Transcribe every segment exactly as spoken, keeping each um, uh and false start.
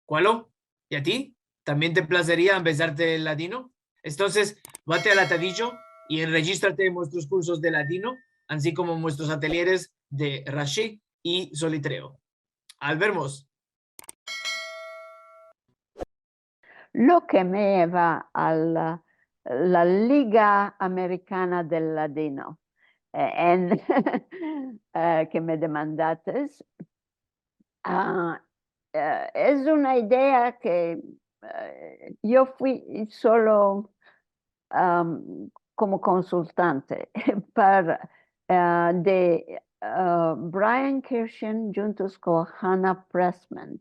Kualo? I a ti? Tambien te plazeria ambezarte el ladino? Entonses, vate al atadijo i enrejistrate en muestros kursos de ladino, ansi komo en muestros atelyeres de Rashi i Solitreo. Al vermos! Lo ke me yeva a la, la Liga Amerikana del Ladino, eh, en, eh, ke me demandates, a, eh, es una idea ke, eh, yo fui solo, am, komo konsultante para, eh, de, eh, Brian Kirshen djuntos kon Hannah Pressman.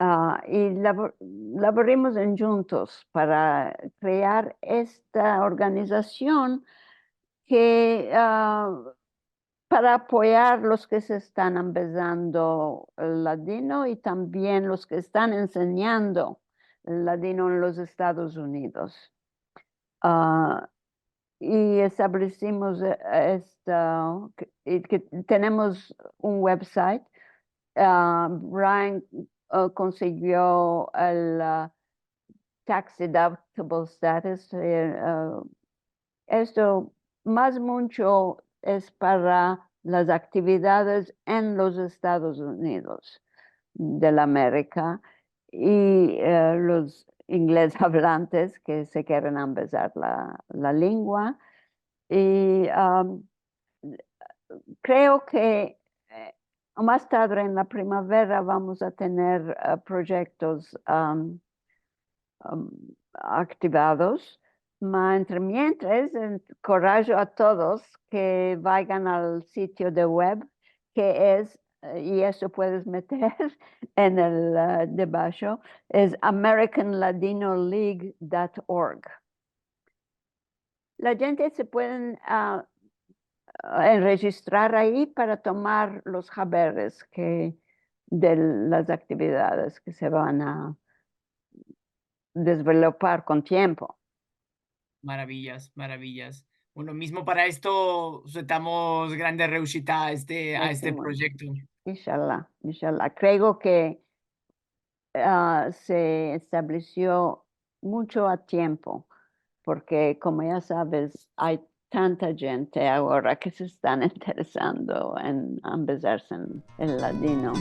A, i lavo-, lavorimos en djuntos para krear esta organizasion ke, a, para apoyar los ke se estan ambezando el ladino i tambien los ke estan ensenyando el ladino en los Estados Unidos. A, i establesimos, eh, esta, ke, i ke tenemos un website. A, Brian, eh, konsigio el, a, tax deductible status, eh, eh, esto mas muncho es para las aktividades en los Estados Unidos de la Amerika i, eh, los ingles avlantes ke se keren ambezar la, la lengua. I, am, kreo ke, eh, mas tadre en la primavera vamos a tener, eh, proyektos, am, am, aktivados. Ma entremientres, enkorajo a todos ke vaygan al sitio de web, ke es, eh, i esto puedes meter en el, eh, debasho, es american ladino league dot org. La djente se pueden, a, enrejistrar ayi para tomar los haberes ke, de las aktividades ke se van a desvelopar kon tiempo. Maraviyas, maraviyas. Bueno, mizmo para esto, suetamos grande reushita a este, a este proyekto. Inshallah, inshallah. Kreo ke, a, se establesio muncho a tiempo, porke, komo ya saves, ay tanta djente agora ke se estan interesando en ambezarse en el ladino.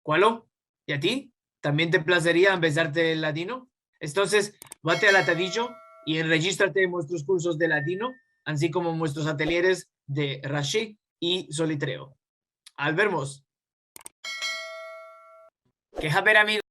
Kualo? I a ti? Tambien te plazeria ambezarte el ladino? Entonses, vate al atadijo i enrejistrate en muestros kursos de ladino, ansi komo en muestros atelyeres de Rashi i Solitreo. Al vermos! Ke haber, amigos.